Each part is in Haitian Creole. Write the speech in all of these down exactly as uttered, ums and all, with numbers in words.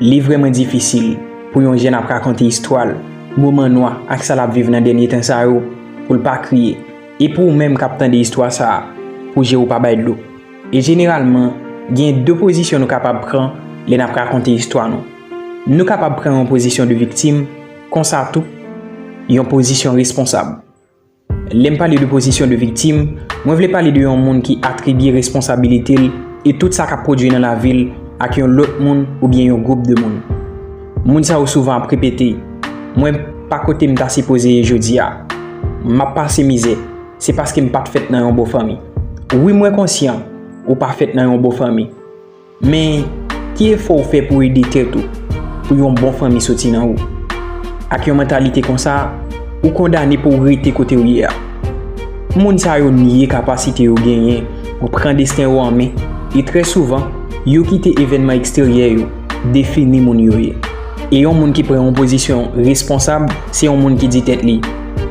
Li vrèman difisil pou yon jèn ap rakonte istwa l, moman nwa ak sa l ap viv nan dènye tan sa yo, pou l pa kriye. E pou ou menm k ap tande istwa sa a, pou je w pa bay dlo. E jeneralman, gen de pozisyon nou kapab pran lè n ap rakonte istwa nou. Nou kapab pran yon pozisyon de viktim, konsa tou, yon pozisyon responsab. Lè m pale de pozisyon de viktim, mwen vle pale de yon moun ki atribye responsabilite l e tout sa k ap pwodui nan lavi l ak yon lòt moun oubyen yon gwoup de moun. Moun sa yo souvan ap repete, "Mwen pa kote m ta sipoze ye jodi a. M ap pase mizè. Se paske m pa t fèt nan yon bon fanmi." Wi, mwen konsyan ou pa fèt nan yon bon fanmi. Men, ki efò w fè pou ede tèt ou, pou yon bon fanmi soti nan ou? Ak yon mantalite konsa, ou kondane pou w rete kote w ye a. Moun sa yo nye kapasite yo genyen pou pran desten yo an men, e trè souvan, yo kite evènman eksteryè yo defini moun yo ye. E yon moun ki pran yon pozisyon responsab, se yon moun ki di tèt li,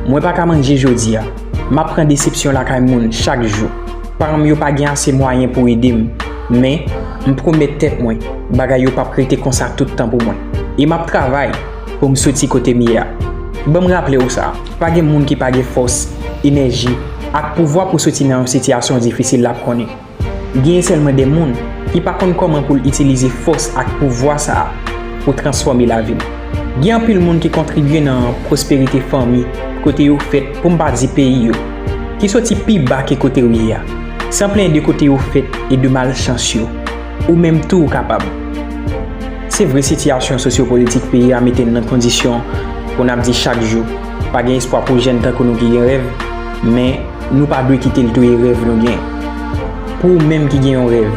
"Mwen pa ka manje jodi a. M ap pran desepsyon lakay moun chak jou. Paran m yo pa gen ase mwayen pou ede m. Men, m pwomèt tèt mwen, bagay yo p ap rete konsa tout tan pou mwen. E m ap travay pou m soti kote m ye a." Ban m raple w sa, pa gen moun ki pa gen fòs, enèji, ak pouvwa pou soti nan yon sitiyasyon difisil l ap konnen. Genyen sèlman de moun ki pa konn kòman pou l itilize fòs ak pouvwa sa a pou transfòme lavi l. Gen anpil moun ki kontribye nan pwosperite fanmi kote yo fèt, pou m pa di peyi yo, ki soti pi ba ke kote w ye a, san plenyen de kote yo fèt e de malchans yo. Ou menm tou ou kapab. Se vre, sitiyasyon sosyopolitik peyi a mete n nan kondisyon pou n ap di chak jou, pa gen espwa pou jèn tankou nou ki gen rèv, men nou pa dwe kite l touye rèv nou gen. Pou ou menm ki gen yon rèv,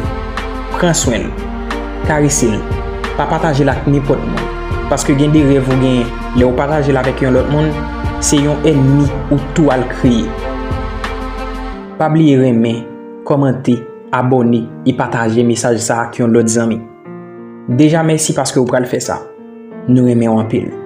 pran swen l, karese l, pa pataje l ak nenpòt moun. Paske gen de rèv ou gen, lè w pataje l avèk yon lòt moun, se yon ènmi ou tou al kreye. Pa bliye renmen, kòmante, abòne e pataje mesaj sa a ak yon lòt zanmi. Deja mèsi paske w pral fè sa. Nou renmen w anpil.